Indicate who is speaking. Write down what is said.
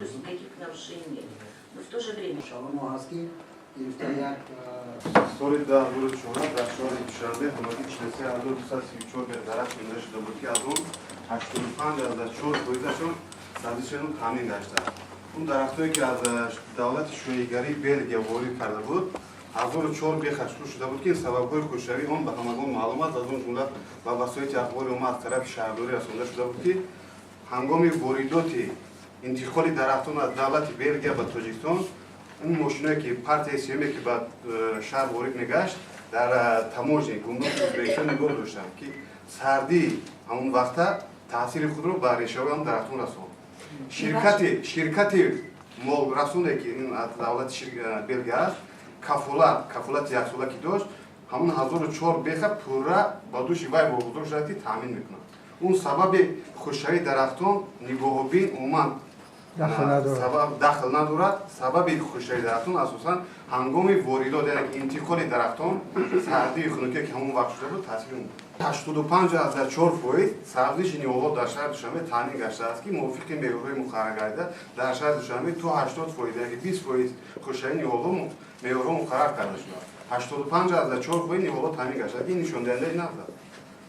Speaker 1: есть никаких нарушений нет. Но в то же время
Speaker 2: Шаломо ҳаст, ки гирифта як
Speaker 3: Соли 2014 дар шаҳри Душанбе ҳамагӣ 43 234 бех дарахт шинонда шуда буд, ки аз он 85,4 фоизашон сабзишашон таъмин гаштааст. Он дарахтое, ки аз давлати шоҳигарии Белгия ворид карда буд, 1004 бехаш хушк шуда буд, ки сабабҳои хушкшавии он ба ҳамагон маълум аст, аз он ҷумла ба васоити ахбори омма аз тарафи шаҳрдорӣ расонда шуда буд, ки ҳангоми воридоти интиқоли дарахтон аз давлати Белгия ба Тоҷикистон, он мошиное, ки партияи сеюме, ки ба шаҳр ворид мегашт, дар таможни, гумруки Ӯзбекистон нигоҳ доштанд, ки сардии ҳамон вақта таъсири худро ба решаҳои он дарахтон расонд. Ширкати молрасоне, ки ин аз давлати Белгия аст, кафолати яксола ки дошт, ҳамон 1004 беха пурра ба дӯши вай вогузор шуда, ки таъмин мекунад. Он сабаби хушкшавии дарахтон нигоҳубин умуман сабаб дахл надорад. Сабаби хушкшавии дарахтон асосан ҳангоми воридот, яъне ки интиқоли дарахтон, сардии хунукие, ки ҳамон вақт шуда буд, таъсири он. 85,4% сабзиши ниҳолҳо дар шаҳри Душанбе таъмин гаштааст, ки мувофиқи меъёрҳои муқаррар гардида дар шаҳри Душанбе то 80%, яъне 20% хушкшавии ниҳолҳо меъёрҳо муқаррар карда шудааст. 85,4% ниҳолҳо таъмин гаштааст. Ин нишондиҳандаи нағз аст.